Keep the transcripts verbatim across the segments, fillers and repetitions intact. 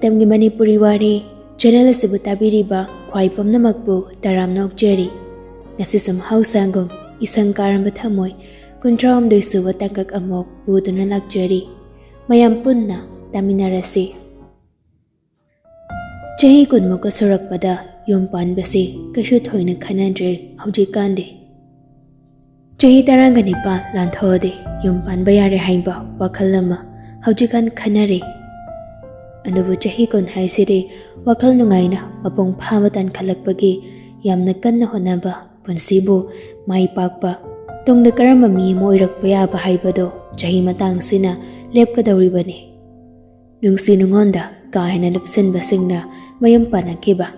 ꯃꯇꯝꯒꯤ ꯃꯅꯤꯄꯨꯔꯤ ꯋꯥꯔꯤ ꯆꯦꯅꯦꯜ ꯑꯁꯤꯕꯨ ꯇꯥꯕꯤꯔꯤꯕ ꯈ꯭ꯋꯥꯏ ꯄꯨꯝꯅꯃꯛꯄꯨ ꯇꯔꯥꯝꯅ ꯑꯣꯛꯆꯔꯤ꯫ ꯉꯁꯤꯁꯨ ꯃꯍꯧꯁꯥꯒꯨꯝ ꯏꯁꯪ ꯀꯥꯔꯝꯕ ꯊꯃꯣꯏ ꯀꯨꯟꯊ꯭ꯔꯥ ꯍꯨꯝꯗꯣꯏ ꯁꯨꯕ ꯇꯥꯡꯀꯛ ꯑꯃꯨꯛ ꯄꯨꯗꯨꯅ ꯂꯥꯛꯆꯔꯤ꯫ ꯃꯌꯥꯝ ꯄꯨꯟꯅ ꯇꯥꯃꯤꯟꯅꯔꯁꯤ꯫ ꯆꯍꯤ ꯀꯨꯟꯃꯨꯛꯀ ꯁꯨꯔꯛꯄꯗ ꯌꯨꯝ ꯄꯥꯟꯕꯁꯤ ꯀꯩꯁꯨ ꯊꯣꯏꯅ ꯈꯟꯅꯗ꯭ꯔꯦ ꯍꯧꯖꯤꯛꯀꯥꯟꯗꯤ꯫ ꯆꯍꯤ ꯇꯔꯥꯒ ꯅꯤꯄꯥꯟ ꯂꯥꯟꯊꯣꯛꯑꯗꯤ ꯌꯨꯝ ꯄꯥꯟꯕ ꯌꯥꯔꯦ ꯍꯥꯏꯕ ꯋꯥꯈꯜ ꯑꯃ ꯍꯧꯖꯤꯛꯀꯥꯟ ꯈꯟꯅꯔꯤ꯫ ꯑꯗꯨꯕꯨ ꯆꯍꯤ ꯀꯨꯟ ꯍꯥꯏꯁꯤꯗꯤ ꯋꯥꯈꯜ ꯅꯨꯡꯉꯥꯏꯅ ꯃꯄꯨꯡ ꯐꯥꯕ ꯇꯥꯟꯈꯠꯂꯛꯄꯒꯤ ꯌꯥꯝꯅ ꯀꯟꯅ ꯍꯣꯠꯅꯕ, ꯄꯨꯟꯁꯤꯕꯨ ꯃꯥꯏ ꯄꯥꯛꯄ, ꯇꯨꯡꯗ ꯀꯔꯝꯕ ꯃꯤ ꯑꯃ ꯑꯣꯏꯔꯛꯄ ꯌꯥꯕ ꯍꯥꯏꯕꯗꯣ ꯆꯍꯤ ꯃꯇꯥꯡꯁꯤꯅ ꯂꯦꯞꯀꯗꯧꯔꯤꯕꯅꯤ꯫ ꯅꯨꯡꯁꯤ ꯅꯨꯡꯉꯣꯟꯗ ꯀꯥ ꯍꯦꯟꯅ ꯂꯨꯞꯁꯤꯟꯕꯁꯤꯡꯅ ꯃꯌꯨꯝ ꯄꯥꯟꯅꯈꯤꯕ,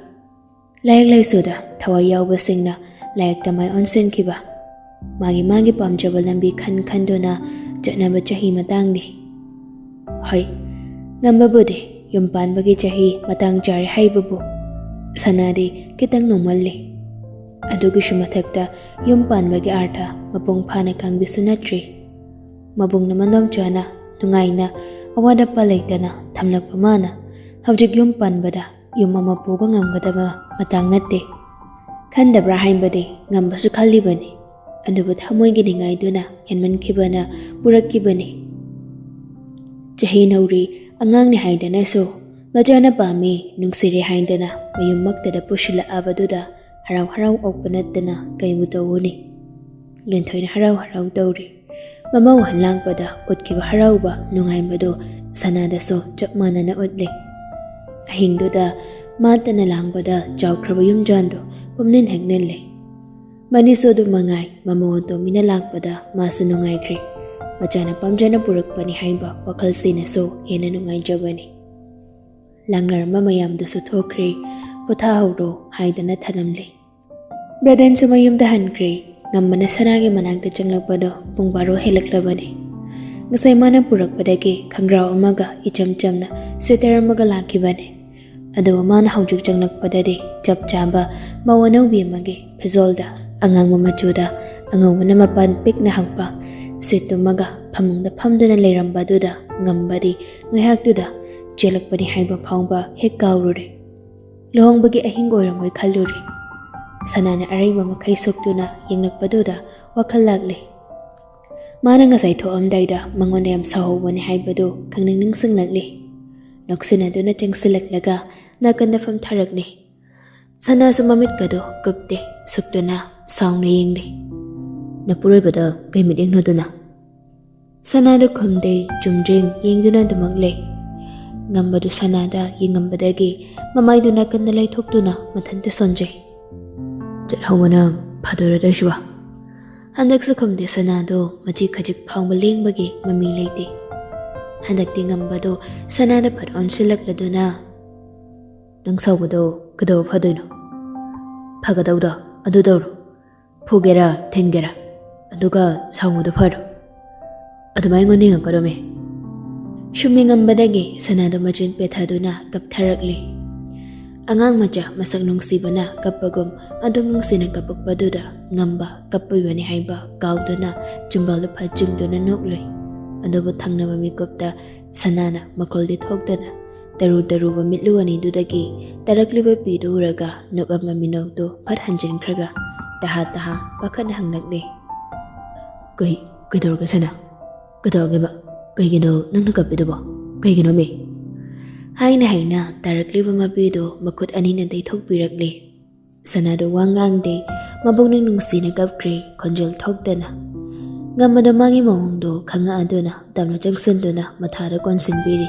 ꯂꯥꯏꯔꯤꯛ ꯂꯥꯏꯁꯨꯗ ꯊꯋꯥꯏ ꯌꯥꯎꯕꯁꯤꯡꯅ ꯂꯥꯏꯔꯤꯛꯇ ꯃꯥꯏ ꯑꯣꯟꯁꯤꯟꯈꯤꯕ, ꯃꯥꯒꯤ ꯃꯥꯒꯤ ꯄꯥꯝꯖꯕ ꯂꯝꯕꯤ ꯈꯟ ꯈꯟꯗꯨꯅ ꯆꯠꯅꯕ ꯆꯍꯤ ꯃꯇꯥꯡꯅꯤ꯫ ꯍꯣꯏ, ꯉꯝꯕꯕꯨꯗꯤ ꯌꯨꯝ ꯄꯥꯟꯕꯒꯤ ꯆꯍꯤ ꯃꯇꯥꯡ ꯆꯥꯔꯦ ꯍꯥꯏꯕꯕꯨ ꯁꯅꯥꯗꯤ ꯈꯤꯇꯪ ꯅꯧꯃꯜꯂꯤ꯫ ꯑꯗꯨꯒꯤꯁꯨ ꯃꯊꯛꯇ ꯌꯨꯝ ꯄꯥꯟꯕꯒꯤ ꯑꯥꯔꯊ ꯃꯄꯨꯡ ꯐꯥꯅ ꯈꯪꯕꯤꯁꯨ ꯅꯠꯇ꯭ꯔꯤ꯫ ꯃꯕꯨꯡꯅ ꯃꯅꯥꯎꯆꯥꯅ ꯅꯨꯡꯉꯥꯏꯅ ꯑꯋꯥꯠ ꯑꯄꯥ ꯂꯩꯇꯅ ꯊꯝꯂꯛꯄ ꯃꯥꯅ ꯍꯧꯖꯤꯛ ꯌꯨꯝ ꯄꯥꯟꯕꯗ ꯌꯨꯝ ꯑꯃ ꯄꯨꯕ ꯉꯝꯒꯗꯕ ꯃꯇꯥꯡ ꯅꯠꯇꯦ꯫ ꯈꯟꯗꯕ꯭ꯔꯥ ꯍꯥꯏꯕꯗꯤ ꯉꯝꯕꯁꯨ ꯈꯜꯂꯤꯕꯅꯤ, ꯑꯗꯨꯕꯨ ꯊꯃꯣꯏꯒꯤ ꯅꯤꯡꯉꯥꯏꯗꯨꯅ ꯍꯦꯟꯃꯟꯈꯤꯕꯅ ꯄꯨꯔꯛꯈꯤꯕꯅꯤ꯫ ꯆꯍꯤ ꯅꯧꯔꯤ, ꯑꯉꯥꯡꯅꯤ ꯍꯥꯏꯗꯅꯁꯨ ꯃꯆꯥꯅ ꯄꯥꯝꯃꯤ, ꯅꯨꯡꯁꯤꯔꯦ ꯍꯥꯏꯗꯅ ꯃꯌꯨꯝꯃꯛꯇꯗ ꯄꯨꯁꯤꯜꯂꯛꯑꯕꯗꯨꯗ ꯍꯔꯥꯎ ꯍꯔꯥꯎ ꯑꯣꯛꯄ ꯅꯠꯇꯅ ꯀꯩꯕꯨ ꯇꯧꯔꯨꯅꯤ? ꯂꯤꯟꯊꯣꯏꯅ ꯍꯔꯥꯎ ꯍꯔꯥꯎ ꯇꯧꯔꯤ꯫ ꯃꯃꯧ ꯍꯜꯂꯥꯡꯕꯗ ꯎꯠꯈꯤꯕ ꯍꯔꯥꯎꯕ ꯅꯨꯡꯉꯥꯏꯕꯗꯨ ꯁꯅꯥꯗꯁꯨ ꯆꯞ ꯃꯥꯟꯅꯅ ꯎꯠꯂꯤ꯫ ꯑꯍꯤꯡꯗꯨꯗ ꯃꯥꯇꯅ ꯂꯥꯡꯕꯗ ꯆꯥꯎꯈ꯭ꯔꯕ ꯌꯨꯝꯖꯥꯟꯗꯨ ꯄꯨꯝꯅꯤꯟ ꯍꯦꯛ ꯅꯤꯜꯂꯤ꯫ ꯃꯅꯤꯁꯨ ꯑꯗꯨꯝ ꯃꯉꯥꯏ, ꯃꯃꯧ ꯑꯇꯣꯝꯕꯤꯅ ꯂꯥꯛꯄꯗ ꯃꯥꯁꯨ ꯅꯨꯡꯉꯥꯏꯈ꯭ꯔꯦ꯫ ꯃꯆꯥꯅ ꯄꯥꯝꯖꯅ ꯄꯨꯔꯛꯄꯅꯤ ꯍꯥꯏꯕ ꯋꯥꯈꯜꯁꯤꯅꯁꯨ ꯍꯦꯟꯅ ꯅꯨꯡꯉꯥꯏꯖꯕꯅꯤ꯫ ꯂꯥꯡꯅꯔꯝꯕ ꯃꯌꯥꯝꯗꯨꯁꯨ ꯊꯣꯛꯈ꯭ꯔꯦ, ꯄꯣꯊꯥꯍꯧꯔꯣ ꯍꯥꯏꯗꯅ ꯊꯅꯝꯂꯦ꯫ ꯕ꯭ꯔꯗꯟꯁꯨ ꯃꯌꯨꯝꯗ ꯍꯟꯈ꯭ꯔꯦ꯫ ꯉꯝꯕꯅ ꯁꯅꯥꯒꯤ ꯃꯅꯥꯛꯇ ꯆꯪꯂꯛꯄꯗꯣ ꯄꯨꯡ ꯕꯥꯔꯣ ꯍꯦꯜꯂꯛꯂꯕꯅꯤ꯫ ꯉꯁꯥꯏ ꯃꯥꯅ ꯄꯨꯔꯛꯄꯗꯒꯤ ꯈꯪꯒ꯭ꯔꯥꯎ ꯑꯃꯒ ꯏꯆꯝ ꯆꯝꯅ ꯁ꯭ꯋꯦꯇꯔ ꯑꯃꯒ ꯂꯥꯛꯈꯤꯕꯅꯤ꯫ ꯑꯗꯨꯒ ꯃꯥꯅ ꯍꯧꯖꯤꯛ ꯆꯪꯂꯛꯄꯗꯗꯤ ꯆꯞ ꯆꯥꯕ ꯃꯧ ꯑꯅꯧꯕꯤ ꯑꯃꯒꯤ ꯐꯤꯖꯣꯜꯗ ꯑꯉꯥꯡꯕ ꯃꯆꯨꯗ ꯑꯉꯧꯕꯅ ꯃꯄꯥꯟ ꯄꯤꯛꯅ ꯍꯛꯄ ꯁꯨꯠ ꯇꯨꯝꯃꯒ ꯐꯃꯨꯡꯗ ꯐꯝꯗꯨꯅ ꯂꯩꯔꯝꯕꯗꯨꯗ ꯉꯝꯕꯗꯤ ꯉꯥꯏꯍꯥꯛꯇꯨꯗ ꯆꯦꯜꯂꯛꯄꯅꯤ ꯍꯥꯏꯕ ꯐꯥꯎꯕ ꯍꯦꯛ ꯀꯥꯎꯔꯨꯔꯦ꯫ ꯂꯨꯍꯣꯡꯕꯒꯤ ꯑꯍꯤꯡ ꯑꯣꯏꯔꯝꯃꯣꯏ ꯈꯜꯂꯨꯔꯦ꯫ ꯁꯅꯥꯅ ꯑꯔꯩꯕ ꯃꯈꯩ ꯁꯣꯛꯇꯨꯅ ꯌꯦꯡꯂꯛꯄꯗꯨꯗ ꯋꯥꯈꯜ ꯂꯥꯛꯂꯦ꯫ ꯃꯥꯅ ꯉꯁꯥꯏ ꯊꯣꯛꯑꯝꯗꯥꯏꯗ ꯃꯉꯣꯟꯗ ꯌꯥꯝ ꯁꯥꯎꯍꯧꯕꯅꯤ ꯍꯥꯏꯕꯗꯨ ꯈꯪꯅꯤꯡ ꯅꯤꯡꯁꯤꯡꯂꯛꯂꯦ꯫ ꯅꯣꯛꯁꯤꯟꯅꯗꯨꯅ ꯆꯪꯁꯤꯜꯂꯛꯂꯒ ꯅꯥꯀꯟꯗ ꯐꯝꯊꯔꯛꯂꯦ꯫ ꯁꯅꯥꯁꯨ ꯃꯃꯤꯠꯀꯗꯣ ꯀꯨꯞꯇꯦ, ꯁꯨꯛꯇꯨꯅ ꯁꯥꯎꯅ ꯌꯦꯡꯂꯦ꯫ "ꯅꯄꯨꯔꯣꯏꯕꯗ ꯀꯩ ꯃꯤꯠꯌꯦꯡꯅꯣꯗꯨꯅ?" ꯁꯅꯥꯗꯣ ꯈꯨꯝꯗꯦ, ꯆꯨꯝꯗ꯭ꯔꯤꯡ ꯌꯦꯡꯗꯨꯅ ꯑꯗꯨꯃꯛ ꯂꯩ꯫ ꯉꯝꯕꯗꯨ ꯁꯅꯥꯗ ꯌꯦꯡꯉꯝꯕꯗꯒꯤ ꯃꯃꯥꯏꯗꯨ ꯅꯥꯀꯟꯗ ꯂꯩꯊꯣꯛꯇꯨꯅ ꯃꯊꯟꯇ ꯁꯣꯟꯖꯩ꯫ "ꯆꯠꯍꯧꯕꯅ ꯐꯗꯣꯏꯔꯣ ꯇꯧꯏꯁꯤꯕꯣ?" ꯍꯟꯗꯛꯁꯨ ꯈꯨꯝꯗꯦ ꯁꯅꯥꯗꯣ, ꯃꯆꯤ ꯈꯖꯤꯛ ꯐꯥꯎꯕ ꯂꯦꯡꯕꯒꯤ ꯃꯃꯤ ꯂꯩꯇꯦ꯫ ꯍꯟꯗꯛꯇꯤ ꯉꯝꯕꯗꯣ ꯁꯅꯥꯗ ꯐꯠ ꯑꯣꯟꯁꯤꯜꯂꯛꯂꯗꯨꯅ, "ꯅꯪ ꯁꯥꯎꯕꯗꯣ ꯀꯩꯗꯧꯕ ꯐꯗꯣꯏꯅꯣ? ꯐꯒꯗꯧꯗꯣ ꯑꯗꯨ ꯇꯧꯔꯣ꯫ ꯐꯨꯒꯦꯔꯥ ꯊꯤꯟꯒꯦꯔꯥ, ꯑꯗꯨꯒ ꯁꯥꯎꯕꯗꯣ ꯐꯔꯣ꯫ ꯑꯗꯨꯃꯥꯏꯅ ꯑꯩꯉꯣꯟꯗ ꯌꯦꯡꯉꯛꯀꯅꯣꯃꯦ꯫" ꯁꯨꯝ ꯌꯦꯡꯉꯝꯕꯗꯒꯤ ꯁꯅꯥꯗꯣ ꯃꯆꯤꯟ ꯄꯦꯊꯗꯨꯅ ꯀꯞꯊꯔꯛꯂꯤ꯫ ꯑꯉꯥꯡ ꯃꯆꯥ ꯃꯁꯛ ꯅꯨꯡꯁꯤꯕꯅ ꯀꯞꯄꯒꯨꯝ ꯑꯗꯨꯝ ꯅꯨꯡꯁꯤꯅ ꯀꯞꯄꯛꯄꯗꯨꯗ ꯉꯝꯕ ꯀꯞꯄꯤꯕꯅꯤ ꯍꯥꯏꯕ ꯀꯥꯎꯗꯨꯅ ꯆꯤꯝꯕꯥꯜꯗꯨ ꯐꯠ ꯆꯤꯡꯗꯨꯅ ꯅꯣꯛꯂꯨꯏ꯫ ꯑꯗꯨꯕꯨ ꯊꯪꯅꯕ ꯃꯤꯀꯨꯞꯇ ꯁꯅꯥꯅ ꯃꯈꯣꯜꯗꯤ ꯊꯣꯛꯇꯅ ꯇꯔꯨ ꯇꯔꯨꯕ ꯃꯤꯠꯂꯨ ꯑꯅꯤꯗꯨꯗꯒꯤ ꯇꯥꯔꯛꯂꯤꯕ ꯄꯤꯗꯨ ꯎꯔꯒ ꯅꯣꯛꯑꯝꯕ ꯃꯤꯅꯣꯛꯇꯨ ꯐꯠ ꯍꯟꯖꯤꯟꯈ꯭ꯔꯒ ꯇꯍꯥ ꯇꯍꯥ ꯄꯥꯈꯠꯅ ꯍꯪꯂꯛꯂꯦ꯫ "ꯀꯩ, ꯀꯩꯗꯧꯔꯒꯦ ꯁꯅꯥ? ꯀꯩꯗꯧꯔꯒꯦꯕ? ꯀꯩꯒꯤꯅꯣ ꯅꯪꯅ ꯀꯞꯄꯤꯗꯨꯕꯣ? ꯀꯩꯒꯤꯅꯣꯃꯤ?" ꯍꯥꯏꯅ ꯍꯥꯏꯅ ꯇꯥꯔꯛꯂꯤꯕ ꯃꯄꯤꯗꯨ ꯃꯈꯨꯠ ꯑꯅꯤꯅ ꯇꯩꯊꯣꯛꯄꯤꯔꯛꯂꯦ꯫ ꯁꯅꯥꯗꯨ ꯋꯥ ꯉꯥꯡꯗꯦ, ꯃꯕꯨꯛꯅꯤꯡ ꯅꯨꯡꯁꯤꯅ ꯀꯞꯈ꯭ꯔꯦ, ꯈꯣꯟꯖꯦꯜ ꯊꯣꯛꯇꯅ꯫ ꯉꯝꯕꯗ ꯃꯥꯒꯤ ꯃꯑꯣꯡꯗꯨ ꯈꯪꯉꯛꯑꯗꯨꯅ ꯇꯞꯅ ꯆꯪꯁꯤꯟꯗꯨꯅ ꯃꯊꯥꯗ ꯀꯣꯟꯁꯤꯟꯕꯤꯔꯤ꯫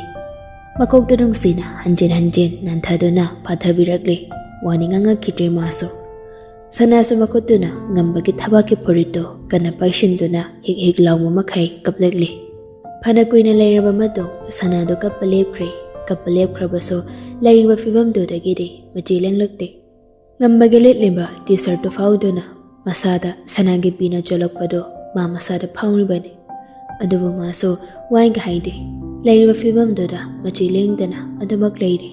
ꯃꯀꯣꯛꯇ ꯅꯨꯡꯁꯤꯅ ꯍꯟꯖꯤꯟ ꯍꯟꯖꯤꯟ ꯅꯥꯟꯊꯗꯨꯅ ꯐꯥꯊꯕꯤꯔꯛꯂꯤ꯫ ꯋꯥꯗꯤ ꯉꯥꯡꯉꯛꯈꯤꯗ꯭ꯔꯦ ꯃꯥꯁꯨ꯫ ꯁꯅꯥꯁꯨ ꯃꯈꯨꯠꯇꯨꯅ ꯉꯝꯕꯒꯤ ꯊꯕꯥꯛꯀꯤ ꯐꯨꯔꯤꯠꯇꯨ ꯀꯟꯅ ꯄꯥꯏꯁꯤꯟꯗꯨꯅ ꯍꯤꯛ ꯍꯤꯛ ꯂꯥꯎꯕ ꯃꯈꯩ ꯀꯞꯂꯛꯂꯤ꯫ ꯐꯅ ꯀꯨꯏꯅ ꯂꯩꯔꯕ ꯃꯇꯨꯡ ꯁꯅꯥꯗꯨ ꯀꯞꯄ ꯂꯦꯞꯈ꯭ꯔꯦ꯫ ꯀꯞꯄ ꯂꯦꯞꯈ꯭ꯔꯕꯁꯨ ꯂꯩꯔꯤꯕ ꯐꯤꯕꯝꯗꯨꯗꯒꯤꯗꯤ ꯃꯆꯤ ꯂꯦꯡꯂꯛꯇꯦ꯫ ꯉꯝꯕꯒꯤ ꯂꯤꯠꯂꯤꯕ ꯇꯤ ꯁꯔꯠꯇꯨ ꯐꯥꯎꯗꯨꯅ ꯃꯁꯥꯗ ꯁꯅꯥꯒꯤ ꯄꯤꯅ ꯆꯣꯜꯂꯛꯄꯗꯨ ꯃꯥ ꯃꯁꯥꯗ ꯐꯥꯎꯔꯤꯕꯅꯤ꯫ ꯑꯗꯨꯕꯨ ꯃꯥꯁꯨ ꯋꯥꯏꯒ ꯍꯥꯏꯗꯦ꯫ ꯂꯩꯔꯤꯕ ꯐꯤꯕꯝꯗꯨꯗ ꯃꯆꯤ ꯂꯦꯡꯗꯅ ꯑꯗꯨꯃꯛ ꯂꯩꯔꯤ꯫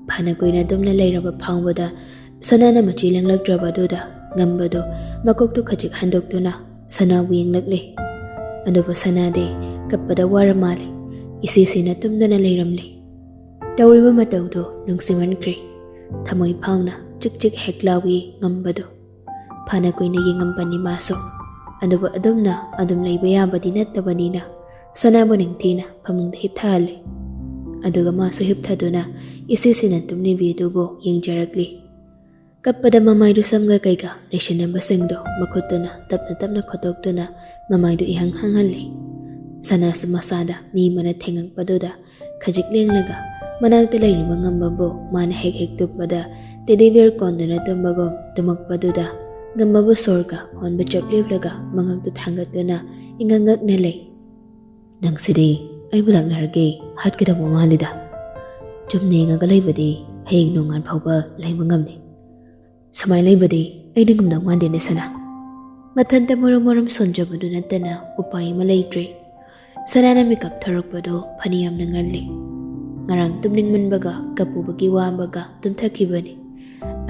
ꯐꯅ ꯀꯨꯏꯅ ꯑꯗꯨꯝꯅ ꯂꯩꯔꯕ ꯐꯥꯎꯕꯗ ꯁꯅꯥꯅ ꯃꯆꯤ ꯂꯦꯡꯂꯛꯇ꯭ꯔꯕ ꯑꯗꯨꯗ ꯉꯝꯕꯗꯨ ꯃꯀꯣꯛꯇꯨ ꯈꯖꯤꯛ ꯍꯟꯗꯣꯛꯇꯨꯅ ꯁꯅꯥꯕꯨ ꯌꯦꯡꯂꯛꯂꯦ꯫ ꯑꯗꯨꯕꯨ ꯁꯅꯥꯗꯤ ꯀꯞꯄꯗ ꯋꯥꯔ ꯃꯥꯜꯂꯦ꯫ ꯏꯁꯤꯁꯤꯅ ꯇꯨꯝꯗꯅ ꯂꯩꯔꯝꯂꯦ꯫ ꯇꯧꯔꯤꯕ ꯃꯇꯧꯗꯨ ꯅꯨꯡꯁꯤꯃꯟꯈ꯭ꯔꯦ꯫ ꯊꯃꯣꯏ ꯐꯥꯎꯅ ꯆꯤꯛ ꯆꯤꯛ ꯍꯦꯛ ꯂꯥꯎꯏ ꯉꯝꯕꯗꯨ꯫ ꯐꯅ ꯀꯨꯏꯅ ꯌꯦꯡꯉꯝꯕꯅꯤ ꯃꯥꯁꯨ꯫ ꯑꯗꯨꯕꯨ ꯑꯗꯨꯝꯅ ꯑꯗꯨꯝ ꯂꯩꯕ ꯌꯥꯕꯗꯤ ꯅꯠꯇꯕꯅꯤꯅ ꯁꯅꯥꯕꯨ ꯅꯤꯡꯊꯤꯅ ꯐꯃꯨꯡꯗ ꯍꯤꯞꯊꯍꯜꯂꯦ꯫ ꯑꯗꯨꯒ ꯃꯥꯁꯨ ꯍꯤꯞꯊꯗꯨꯅ ꯏꯁꯤꯁꯤꯅ ꯇꯨꯝꯂꯤꯕꯤ ꯑꯗꯨꯕꯨ ꯌꯦꯡꯖꯔꯛꯂꯤ꯫ ꯀꯞꯄꯗ ꯃꯃꯥꯏꯗꯨ ꯁꯝꯒ ꯀꯩꯒ ꯂꯩꯁꯤꯟꯅꯕꯁꯤꯡꯗꯨ ꯃꯈꯨꯠꯇꯨꯅ ꯇꯞꯅ ꯇꯞꯅ ꯈꯣꯠꯇꯣꯛꯇꯨꯅ ꯃꯃꯥꯏꯗꯨ ꯏꯍꯪ ꯍꯪꯍꯜꯂꯤ꯫ ꯁꯅꯥꯁꯨ ꯃꯁꯥꯗ ꯃꯤ ꯑꯃꯅ ꯊꯦꯡꯉꯛꯄꯗꯨꯗ ꯈꯖꯤꯛ ꯂꯦꯡꯂꯒ ꯃꯅꯥꯛꯇ ꯂꯩꯔꯤꯕ ꯉꯝꯕꯕꯨ ꯃꯥꯅ ꯍꯦꯛ ꯍꯦꯛ ꯇꯨꯝꯕꯗ ꯇꯦꯗꯤ ꯕꯤꯌꯔ ꯀꯣꯟꯗꯨꯅ ꯇꯨꯝꯕꯒꯨꯝ ꯇꯨꯝꯃꯛꯄꯗꯨꯗ ꯉꯝꯕꯕꯨ ꯁꯣꯔꯒ ꯍꯣꯟꯕ ꯆꯞ ꯂꯦꯞꯂꯒ ꯃꯉꯛꯇꯨ ꯊꯥꯡꯒꯠꯇꯨꯅ ꯏꯉꯛ ꯉꯛꯅ ꯂꯩ꯫ "ꯅꯪꯁꯤꯗꯤ ꯑꯩꯕꯨ ꯂꯥꯛꯅꯔꯒꯦ ꯍꯥꯠꯀꯗꯧꯕ ꯃꯥꯜꯂꯤꯗ꯫ ꯆꯨꯝꯅ ꯌꯦꯡꯉꯒ ꯂꯩꯕꯗꯤ ꯍꯌꯦꯡ ꯅꯣꯡꯉꯥꯟ ꯐꯥꯎꯕ ꯂꯩꯕ ꯉꯝꯗꯦ꯫ ꯁꯨꯃꯥꯏꯅ ꯂꯩꯕꯗꯤ ꯑꯩꯗꯤ ꯉꯝꯗꯧ ꯃꯥꯟꯗꯦꯅꯦ ꯁꯅꯥ꯫" ꯃꯊꯟꯇ ꯃꯔꯨꯝ ꯃꯔꯨꯝ ꯁꯣꯟꯖꯕꯗꯨ ꯅꯠꯇꯅ ꯎꯄꯥꯏ ꯑꯃ ꯂꯩꯇ꯭ꯔꯦ꯫ ꯁꯅꯥꯅ ꯃꯤꯀꯞ ꯊꯣꯔꯛꯄꯗꯨ ꯐꯅꯌꯥꯝꯅ ꯉꯜꯂꯤ꯫ ꯉꯔꯥꯡ ꯇꯨꯝꯅꯤꯡꯃꯟꯕꯒ ꯀꯞꯄꯨꯕꯒꯤ ꯋꯥꯕꯒ ꯇꯨꯝꯊꯈꯤꯕꯅꯤ꯫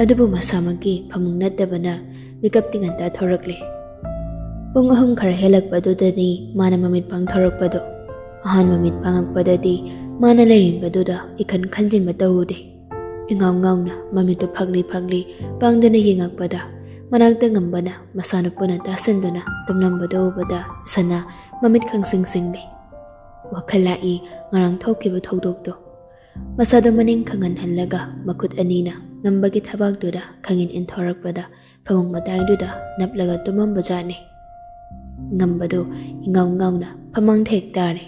ꯑꯗꯨꯕꯨ ꯃꯁꯥꯃꯛꯀꯤ ꯐꯃꯨꯡ ꯅꯠꯇꯕꯅ ꯃꯤꯀꯞꯇꯤ ꯉꯟꯇꯥ ꯊꯣꯔꯛꯂꯦ꯫ ꯄꯨꯡ ꯑꯍꯨꯝ ꯈꯔ ꯍꯦꯜꯂꯛꯄꯗꯨꯗꯅꯤ ꯃꯥꯅ ꯃꯃꯤꯠ ꯄꯥꯡꯊꯣꯔꯛꯄꯗꯨ꯫ ꯑꯍꯥꯟꯕ ꯃꯤꯠ ꯄꯥꯡꯉꯛꯄꯗꯗꯤ ꯃꯥꯅ ꯂꯩꯔꯝꯕꯗꯨꯗ ꯏꯈꯟ ꯈꯟꯖꯤꯟꯕ ꯇꯧꯔꯨꯗꯦ꯫ ꯏꯉꯥꯎ ꯉꯥꯎꯅ ꯃꯃꯤꯠꯇꯨ ꯐꯛꯂꯤ ꯐꯛꯂꯤ ꯄꯥꯡꯗꯨꯅ ꯌꯦꯡꯉꯛꯄꯗ ꯃꯅꯥꯛꯇ ꯉꯝꯕꯅ ꯃꯁꯥꯅ ꯄꯨꯟꯅ ꯇꯥꯁꯤꯟꯗꯨꯅ ꯇꯨꯝꯂꯝꯕꯗꯨ ꯎꯕꯗ ꯁꯅꯥ ꯃꯃꯤꯠ ꯈꯪꯁꯤꯡ ꯁꯤꯡꯂꯦ꯫ ꯋꯥꯈꯜ ꯂꯥꯛꯏ ꯉꯔꯥꯡ ꯊꯣꯛꯈꯤꯕ ꯊꯧꯗꯣꯛꯇꯣ꯫ ꯃꯁꯥꯗꯨ ꯃꯅꯤꯡ ꯈꯪꯍꯟꯍꯜꯂꯒ ꯃꯈꯨꯠ ꯑꯅꯤꯅ ꯉꯝꯕꯒꯤ ꯊꯕꯥꯛꯇꯨꯗ ꯈꯪꯏꯟ ꯏꯟꯊꯣꯔꯛꯄꯗ ꯐꯃꯨꯡ ꯃꯇꯥꯏꯗꯨꯗ ꯅꯞꯂꯒ ꯇꯨꯝꯃꯝꯕꯖꯥꯠꯅꯤ꯫ ꯉꯝꯕꯗꯨ ꯏꯉꯥꯎ ꯉꯥꯎꯅ ꯐꯃꯥꯡꯗ ꯍꯦꯛ ꯇꯥꯔꯦ꯫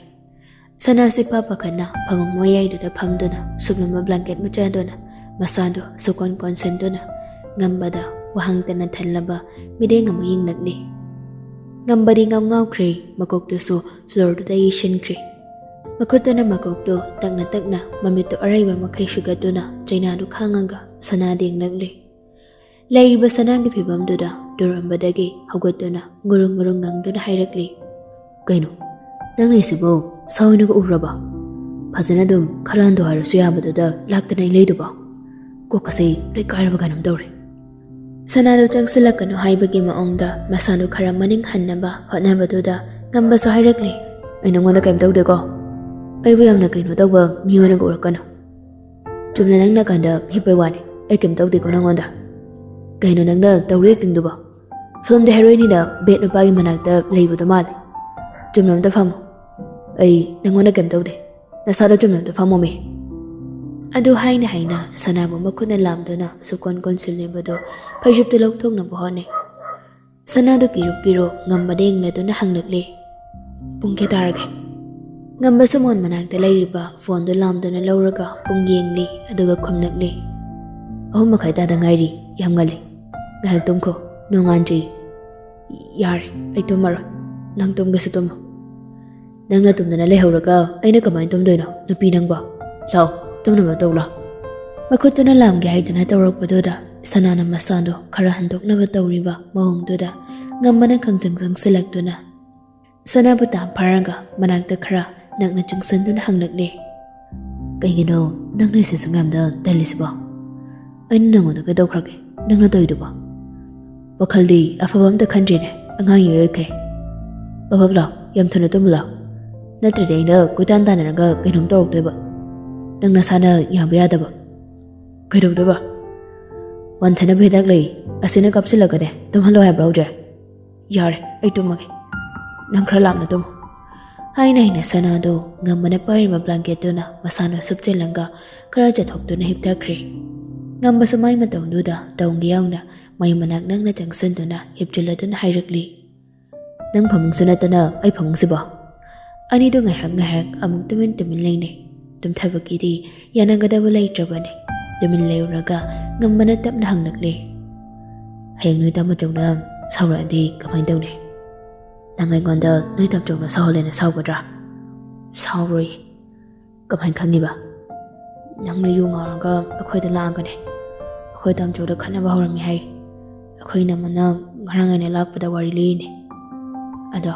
ꯁꯅꯥꯁꯤ ꯄꯥ ꯄꯥꯈꯠꯅ ꯐꯃꯨꯡ ꯃꯌꯥꯏꯗꯨꯗ ꯐꯝꯗꯨꯅ ꯁꯨꯞꯂꯝꯕ ꯕ꯭ꯂꯥꯡꯀꯦꯠ ꯃꯆꯥꯗꯨꯅ ꯃꯁꯥꯗꯨ ꯁꯨꯀꯣꯟ ꯀꯣꯟꯁꯤꯟꯗꯨꯅ ꯉꯝꯕꯗ ꯋꯥꯍꯪꯇꯅ ꯊꯜꯂꯕ ꯃꯤꯠꯌꯦꯡ ꯑꯃ ꯌꯦꯡꯂꯛꯂꯤ꯫ ꯉꯝꯕꯗꯤ ꯉꯥꯎ ꯉꯥꯎꯈ꯭ꯔꯦ, ꯃꯀꯣꯛꯇꯨꯁꯨ ꯐ꯭ꯂꯣꯔꯗꯨꯗ ꯌꯩꯁꯤꯟꯈ꯭ꯔꯦ꯫ ꯃꯈꯨꯠꯇꯨꯅ ꯃꯀꯣꯛꯇꯨ ꯇꯛꯅ ꯇꯛꯅ ꯃꯃꯤꯠꯇꯨ ꯑꯔꯩꯕ ꯃꯈꯩ ꯁꯤꯒꯠꯇꯨꯅ ꯆꯩꯅꯥꯗꯨ ꯈꯥꯡꯉꯒ ꯁꯅꯥꯗ ꯌꯦꯡꯂꯛꯂꯤ꯫ ꯂꯩꯔꯤꯕ ꯁꯅꯥꯒꯤ ꯐꯤꯕꯝꯗꯨꯗ ꯇꯨꯔꯝꯕꯗꯒꯤ ꯍꯧꯒꯠꯇꯨꯅ ꯉꯨꯔꯨꯡ ꯉꯨꯔꯨꯡ ꯉꯪꯗꯨꯅ ꯍꯥꯏꯔꯛꯂꯤ, "ꯀꯩꯅꯣ, ꯅꯪ ꯂꯩꯁꯤꯕꯨ ꯁꯥꯎꯅꯒ ꯎꯔꯕ? ꯐꯖꯅ ꯑꯗꯨꯝ ꯈꯔ ꯍꯟꯗꯣ ꯍꯥꯏꯔꯁꯨ ꯌꯥꯕꯗꯨꯗ ꯂꯥꯛꯇꯅ ꯑꯩ ꯂꯩꯗꯨꯕ? ꯀꯣꯛꯀꯁꯦ ꯂꯣꯏ ꯀꯥꯏꯔꯕ ꯀꯩꯅꯣꯝ ꯇꯧꯔꯦ꯫" ꯁꯅꯥꯗꯨ ꯆꯪꯁꯤꯜꯂꯛꯀꯅꯨ ꯍꯥꯏꯕꯒꯤ ꯃꯑꯣꯡꯗ ꯃꯁꯥꯗꯨ ꯈꯔ ꯃꯅꯤꯡ ꯍꯟꯅꯕ ꯍꯣꯠꯅꯕꯗꯨꯗ ꯉꯝꯕꯁꯨ ꯍꯥꯏꯔꯛꯂꯤ, "ꯑꯩ ꯅꯉꯣꯟꯗ ꯀꯩꯝ ꯇꯧꯗꯦꯀꯣ?" ꯑꯩꯕꯨ ꯌꯥꯝꯅ ꯀꯩꯅꯣ ꯇꯧꯕ ꯃꯤ ꯑꯣꯏꯅꯒ ꯎꯔꯛꯀꯅꯨ꯫ ꯆꯨꯝꯅ ꯅꯪ ꯅꯥꯀꯟꯗ ꯍꯤꯞꯄꯩ ꯋꯥꯅꯤ, ꯑꯩ ꯀꯩꯝ ꯇꯧꯗꯦꯀꯣ ꯅꯪꯉꯣꯟꯗ꯫ ꯀꯩꯅꯣ ꯅꯪꯅ ꯇꯧꯔꯤ actingꯗꯨꯕꯣ? Filmꯗ heroineꯅ bad ꯅꯨꯄꯥꯒꯤ ꯃꯅꯥꯛꯇ ꯂꯩꯕꯗꯣ ꯃꯥꯜꯂꯦ꯫ ꯆꯨꯝꯅ ꯑꯝꯇ ꯐꯝꯃꯣ꯫ ꯑꯩ ꯅꯪꯉꯣꯟꯗ ꯀꯩꯝ ꯇꯧꯗꯦ꯫ ꯅꯁꯥꯗꯣ ꯆꯨꯝꯅ ꯑꯝꯇ ꯐꯝꯃꯣꯃꯤ꯫ ꯑꯗꯨ ꯍꯥꯏꯅ ꯍꯥꯏꯅ ꯁꯅꯥꯕꯨ ꯃꯈꯨꯠꯅ ꯂꯥꯝꯗꯨꯅ ꯁꯨꯛꯀꯣꯟ ꯀꯣꯟꯁꯤꯜꯂꯤꯕꯗꯣ ꯐꯩꯖꯨꯞꯇꯨ ꯂꯧꯊꯣꯛꯅꯕ ꯍꯣꯠꯅꯩ꯫ ꯁꯅꯥꯗꯨ ꯀꯤꯔꯨꯞ ꯀꯤꯔꯨꯞ ꯉꯝꯕꯗ ꯌꯦꯡꯂꯗꯨꯅ ꯍꯪꯂꯛꯂꯦ, "ꯄꯨꯡ ꯀꯌꯥ ꯇꯥꯔꯒꯦ?" ꯉꯝꯕꯁꯨ ꯃꯣꯟ ꯃꯅꯥꯛꯇ ꯂꯩꯔꯤꯕ phoneꯗꯨ ꯂꯥꯝꯗꯨꯅ ꯂꯧꯔꯒ ꯄꯨꯡ ꯌꯦꯡꯂꯤ, ꯑꯗꯨꯒ ꯈꯨꯝꯂꯛꯂꯤ, "ꯑꯍꯨꯝ ꯃꯈꯥꯏ ꯇꯥꯗ ꯉꯥꯏꯔꯤ, ꯌꯥꯝ ꯉꯜꯂꯤ꯫ ꯉꯥꯏꯍꯥꯛ ꯇꯨꯝꯈꯣ, ꯅꯣꯡꯉꯥꯟꯗ꯭ꯔꯤ꯫" "ꯌꯥꯔꯦ, ꯑꯩ ꯇꯨꯝꯃꯔꯣꯏ꯫ ꯅꯪ ꯇꯨꯝꯒꯦꯁꯨ ꯇꯨꯝꯃꯣ꯫ ꯅꯪꯅ ꯇꯨꯝꯗꯅ ꯂꯩꯍꯧꯔꯒ ꯑꯩꯅ ꯀꯃꯥꯏꯅ ꯇꯨꯝꯗꯣꯏꯅꯣ, ꯅꯨꯄꯤ ꯅꯪꯕꯣ? ꯂꯥꯛꯑꯣ, ꯇꯨꯝꯅꯕ ꯇꯧ ꯂꯥꯛꯑꯣ꯫" ꯃꯈꯨꯠꯇꯨꯅ ꯂꯥꯝꯒꯦ ꯍꯥꯏꯗꯨꯅ ꯇꯧꯔꯛꯄꯗꯨꯗ ꯁꯅꯥꯅ ꯃꯁꯥꯗꯣ ꯈꯔ ꯍꯟꯗꯣꯛꯅꯕ ꯇꯧꯔꯤꯕ ꯃꯑꯣꯡꯗꯨꯗ ꯉꯝꯕꯅ ꯈꯪꯆꯪ ꯆꯪꯁꯤꯜꯂꯛꯇꯨꯅ ꯁꯅꯥꯕꯨ ꯇꯥꯝ ꯐꯥꯔꯒ ꯃꯅꯥꯛꯇ ꯈꯔ ꯅꯛꯅ ꯆꯪꯁꯤꯟꯗꯨꯅ ꯍꯪꯂꯛꯂꯦ, "ꯀꯩꯒꯤꯅꯣ ꯅꯪꯅ ꯁꯤ ꯁꯨꯝ ꯌꯥꯝꯅ ꯇꯜꯂꯤꯁꯤꯕꯣ? ꯑꯩꯅ ꯅꯪꯉꯣꯟꯗ ꯀꯩꯗꯧꯈ꯭ꯔꯒꯦ ꯅꯪꯅ ꯇꯧꯔꯤꯗꯨꯕꯣ? ꯋꯥꯈꯜꯗꯤ ꯑꯐꯕ ꯑꯝꯇ ꯈꯟꯗ꯭ꯔꯤꯅꯦ, ꯑꯉꯥꯡ ꯏꯑꯣꯏꯈꯩ꯫ ꯄꯕꯞ ꯂꯥꯎ, ꯌꯥꯝ ꯊꯨꯅ ꯇꯨꯝꯃꯨ ꯂꯥꯎ꯫ ꯅꯠꯇ꯭ꯔꯗꯤ ꯑꯩꯅ ꯀꯣꯏꯇꯥꯟ ꯇꯥꯟꯅꯔꯒ ꯀꯩꯅꯣꯝ ꯇꯧꯔꯛꯇꯣꯏꯕ꯫ ꯅꯪ ꯅꯁꯥꯅ ꯌꯥꯕ ꯌꯥꯗꯕ꯫ ꯀꯩꯗꯧꯗꯣꯏꯕ? ꯋꯥꯟꯊꯅꯕ ꯍꯤꯗꯥꯛ ꯂꯩ, ꯑꯁꯤꯅ ꯀꯥꯞꯁꯤꯜꯂꯛꯀꯅꯦ꯫ ꯇꯨꯝꯍꯜꯂꯣ ꯍꯥꯏꯕ꯭ꯔꯣ ꯍꯧꯖꯤꯛ? ꯌꯥꯔꯦ, ꯑꯩ ꯇꯨꯝꯃꯒꯦ꯫ ꯅꯪ ꯈꯔ ꯂꯥꯞꯅ ꯇꯨꯝꯃꯨ꯫" ꯍꯥꯏꯅ ꯍꯥꯏꯅ ꯁꯅꯥꯗꯣ ꯉꯝꯕꯅ ꯄꯥꯏꯔꯤꯕ blanketꯇꯨꯅ ꯃꯁꯥꯅ ꯁꯨꯞꯆꯤꯜꯂꯒ ꯈꯔ ꯆꯠꯊꯣꯛꯇꯨꯅ ꯍꯤꯞꯊꯈ꯭ꯔꯦ꯫ ꯉꯝꯕꯁꯨ ꯃꯥꯏ ꯃꯇꯧꯗꯨꯗ ꯇꯧꯒꯦ ꯌꯥꯎꯅ ꯃꯩ ꯃꯅꯥꯛ ꯅꯛꯅ ꯆꯪꯁꯤꯟꯗꯨꯅ ꯍꯤꯞꯆꯤꯜꯂꯗꯨꯅ ꯍꯥꯏꯔꯛꯂꯤ, "ꯅꯪ ꯐꯃꯨꯡꯁꯨ ꯅꯠꯇꯅ ꯑꯩ ꯐꯃꯨꯡꯁꯤꯕꯣ?" ꯑꯅꯤꯗꯣ ꯉꯥꯏꯍꯥꯛ ꯉꯥꯏꯍꯥꯛ ꯑꯃꯨꯛ ꯇꯨꯃꯤꯟ ꯇꯨꯃꯤꯟ ꯂꯩꯅꯩ꯫ ꯇꯨꯝꯊꯕꯒꯤꯗꯤ ꯌꯥꯅꯒꯗꯕ ꯂꯩꯇ꯭ꯔꯕꯅꯤ꯫ ꯇꯨꯃꯤꯟ ꯂꯩꯔꯨꯔꯒ ꯉꯝꯕꯅ ꯇꯞꯅ ꯍꯪꯂꯛꯂꯦ, "ꯍꯌꯦꯡ ꯅꯣꯏ ꯇꯥꯃꯣꯆꯧꯅ ꯁꯥꯎꯔꯛꯑꯗꯤ ꯀꯃꯥꯏꯅ ꯇꯧꯅꯤ? ꯅꯪ ꯑꯩꯉꯣꯟꯗ ꯅꯣꯏ ꯇꯥꯃꯣꯆꯧꯅ ꯁꯥꯎꯍꯜꯂꯦꯅ ꯁꯥꯎꯒꯗ꯭ꯔꯥ?" "ꯁꯥꯎꯔꯣꯏ꯫" "ꯀꯃꯥꯏꯅ ꯈꯪꯉꯤꯕ?" "ꯅꯪꯅ ꯌꯨ ꯉꯥꯎꯔꯒ ꯑꯩꯈꯣꯏꯗ ꯂꯥꯛꯑꯒꯅꯦ, ꯑꯩꯈꯣꯏ ꯇꯥꯃꯣꯆꯧꯗ ꯈꯠꯅꯕ ꯍꯧꯔꯝꯃꯤ ꯍꯥꯏ꯫ ꯑꯩꯈꯣꯏ ꯏꯅꯝꯃꯅ ꯉꯔꯥꯡ ꯑꯩꯅ ꯂꯥꯛꯄꯗ ꯋꯥꯔꯤ ꯂꯤꯔꯤꯅꯦ꯫ ꯑꯗꯣ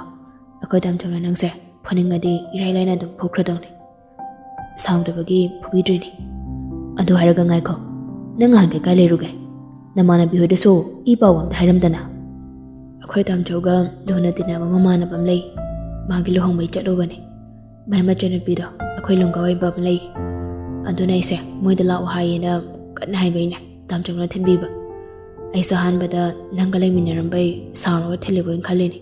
ꯑꯩꯈꯣꯏ ꯇꯥꯃꯣꯆꯧꯅ ꯅꯪꯁꯦ ꯐꯨꯅꯤꯡꯉꯗꯤ ꯏꯔꯥꯏ ꯂꯥꯏꯅ ꯑꯗꯨꯝ ꯐꯨꯈ꯭ꯔꯗꯧꯅꯤ꯫ ꯁꯥꯎꯗꯕꯒꯤ ꯐꯨꯕꯤꯗ꯭ꯔꯤꯅꯤ꯫ ꯑꯗꯨ ꯍꯥꯏꯔꯒ ꯉꯥꯏꯈꯣ, ꯅꯪ ꯉꯍꯥꯟ ꯀꯩ ꯀꯥꯏ ꯂꯩꯔꯨꯒꯦ? ꯅꯃꯥꯟꯅꯕꯤ ꯍꯣꯏꯗꯁꯨ ꯏ ꯄꯥꯎ ꯑꯝꯇ ꯍꯥꯏꯔꯝꯗꯅ?" "ꯑꯩꯈꯣꯏ ꯇꯥꯃꯣꯆꯧꯒ ꯂꯨꯅ ꯇꯤꯟꯅꯕ ꯃꯃꯥꯟꯅꯕ ꯑꯃ ꯂꯩ, ꯃꯥꯒꯤ ꯂꯨꯍꯣꯡꯕꯩ ꯆꯠꯂꯨꯕꯅꯤ꯫ ꯃꯥꯏ ꯃꯆꯟꯅꯨꯄꯤꯗꯣ ꯑꯩꯈꯣꯏ ꯂꯣꯡꯒꯥ ꯑꯣꯏꯕ ꯑꯃ ꯂꯩ꯫ ꯑꯗꯨꯅ ꯑꯩꯁꯦ ꯃꯣꯏꯗ ꯂꯥꯛꯑꯣ ꯍꯥꯏꯌꯦꯅ ꯀꯟꯅ ꯍꯥꯏꯕꯩꯅꯦ ꯇꯥꯝꯆꯧꯅ ꯊꯤꯟꯕꯤꯕ꯫ ꯑꯩꯁꯦ ꯑꯍꯥꯟꯕꯗ ꯅꯪꯒ ꯂꯩꯃꯤꯟꯅꯔꯝꯕꯩ ꯁꯥꯎꯔꯒ ꯊꯤꯜꯂꯤꯕꯣꯏꯅ ꯈꯜꯂꯤꯅꯤ꯫